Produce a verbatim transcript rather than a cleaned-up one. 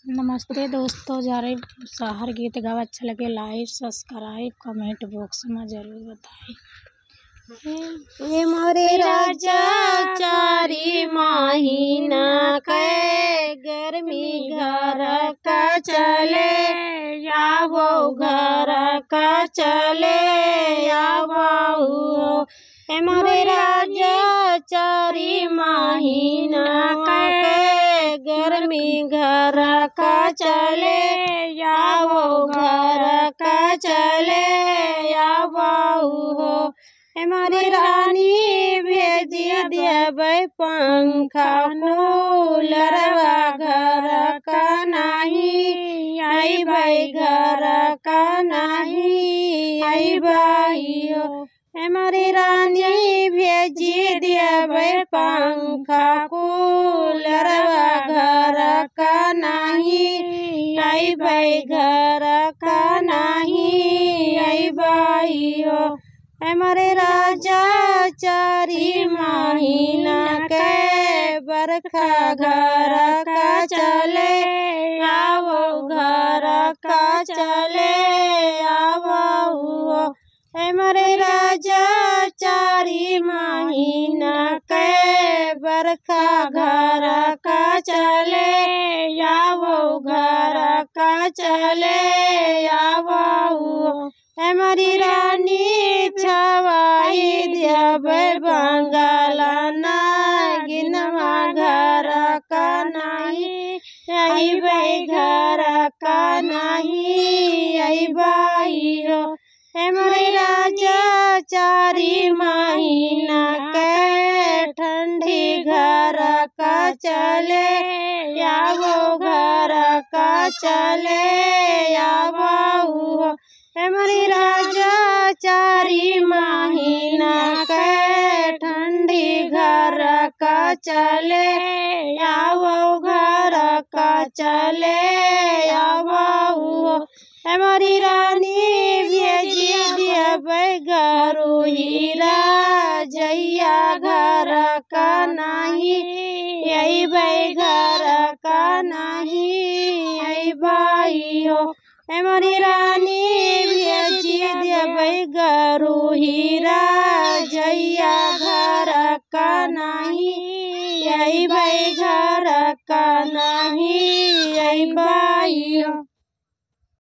नमस्ते दोस्तों, जरे सहर गीत गावा अच्छा लगे, like, subscribe, comment box में जरूर बताई। ए मोरे राजा, चारी महीना के गर्मी घर का चले, आवो घर का चले, आवो। ए मोरे राजा, चारी महीना के गर्मी घर का चले, आवो घर का चले, आवो हो। ए मोरी रानी, भेजी देबै पंखा कूलरवा, घर का नाही अइबै, घर का नाही अइबै हो। ए मोरी रानी, भेजी देबै पंखा कूलरवा, घर का नाही अइबै, घर का नाही अइबै हो। ए मोरे राजा, चारी महीना के बरखा घर का चले, आवो घर का चले, आवो हो। ए मोरे राजा, चारी महीना के बरखा घर का चले, आवो घर का चले, आवो हो। ए मोरी रानी, छवाई देबै बंगाल नागिनवा, घर का नाही अइबै, घर का नाही अइबै हो। ए मोरे राजा, चारी महीना के ठंडी घर का चले, आवो घर का चले, आवो हो। ए मोरे राजा, चारी महीना के ठंडी घर का चले, आवो घर का चले, आवो हो। ए मोरी रानी, भेजी देबै गरुही राजइया, घर का नाही अइबै, घर का नाही अइबै हो। ए मोरी रानी, भेजी देबै गरुही राजइया, घर का नाही अइबै, घर